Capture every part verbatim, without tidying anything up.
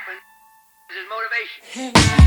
This is motivation.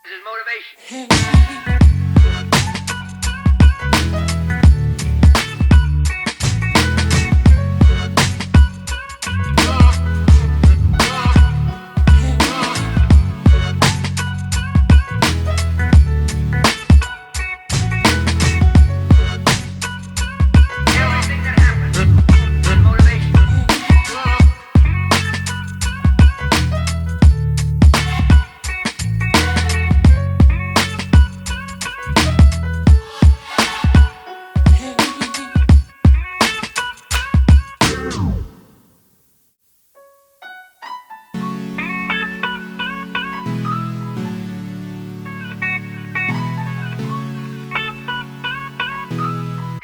This is motivation.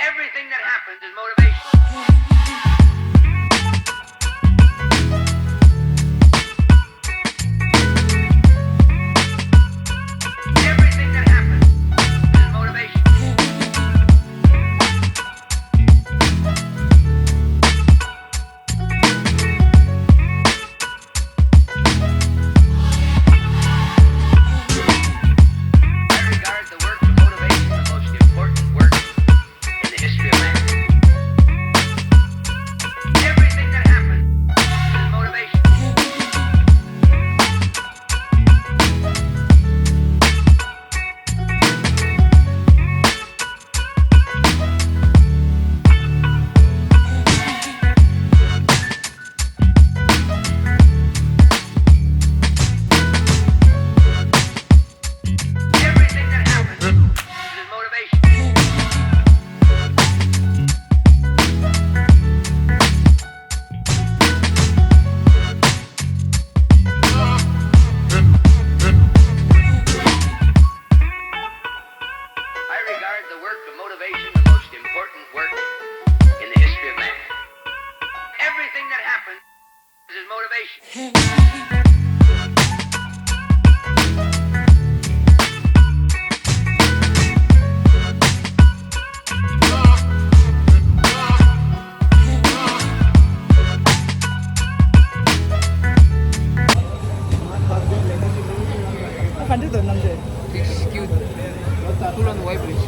Everything that happens is motivation. Everything that happens is motivation. I regard the work of motivation the most important work in the history of man. Everything that happens is motivation. Everything that happens is motivation. I regard the work of motivation the most important work in the history of man. Everything that happens is motivation. ག་འདྲ་འདུག་རྣམ་དཔྱོད། This is cute. Pull on the white bridge.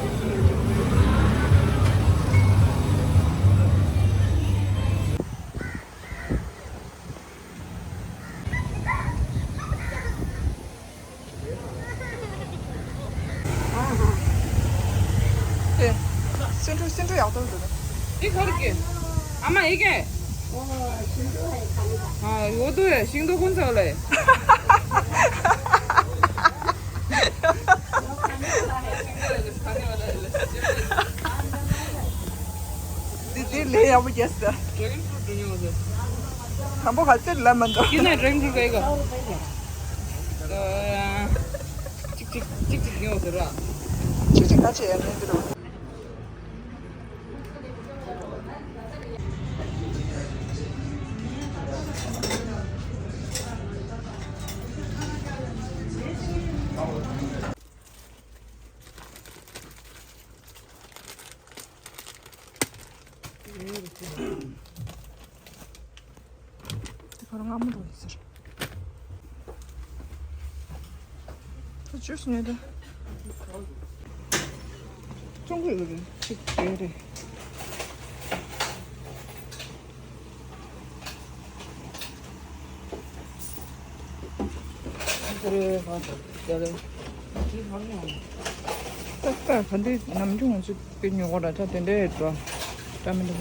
ཨེ། སེ་འབྲུ་སེ་འབྲུ་ཡག་པོ་འདུག་འདི་ག་རེ་སྐྱེ། ཨ་མ་ཨེ་སྐྱེ། ཨ་ཡོད་དོ་ཡ་ཤིང་ཏོག་ཀུན་ཚོགས་ལས། འདི་འདི་ལས་ཡག་པོ་རྒྱས་སོ། Dragon fruit འདྲ་ཉོ་ཟེར། དང་པོ་ག་ཚོད་ལ་མ་འདུག་ཁྱེད་ནས་Dragon fruit ག་ཡི་ག་གཅིག་གཅིག་གཅིག་གཅིག་ཉོ་ཟེར་ར། གཅིག་གཅིག་ག་ཚོད་ཡ་ནས་འདི་རུ། དེ་ག་རང་སྔ་མོ་འགྲོ་ཡིན་ཟེར། ད་ཅུས་ཉོས་ད། ཙོང་ཁུ་ཡོད་རེད། ཅིག་ཡོད་རེད། ད་ལྟ་ག་འདི་ནམ་རྒྱུན་ང་ཚོ་དེ་ཉོ་གོ་འདྲ་ཆ་དེ་འདྲའི་འགྲོ་འདྲ་མི་འདུག་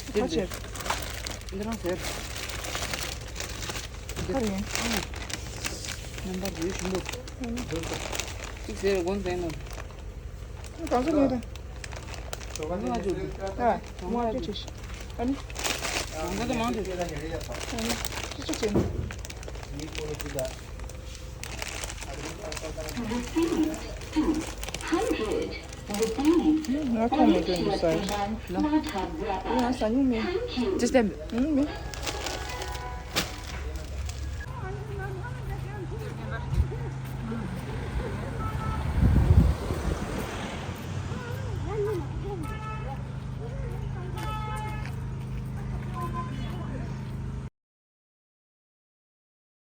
འདི་རང་ཟེར། ག་རེ་ཡིན། རྣམ་པ་བརྗོད་བཞིན་དུ། གཅིག་ཟེར་དགོངས་ཟེར་ནོ། གང་ཟེར་མེད་ད། གང་ཟེར་མ་བརྗོད་འདུག་ད་མ་བརྗོད་བྱེད་ཤིག་ཨ་ནི། གང་ཟེར་མང་དུ། ཨ་ནི། ཅི་ཅི་བྱེད་ནི། ང་ཁོང་མི་དོན་འདུག་ས་ཡིན། ང་ཟ་མྱོང་མེད། ཅི་སྟེ། ཨུང་མེད།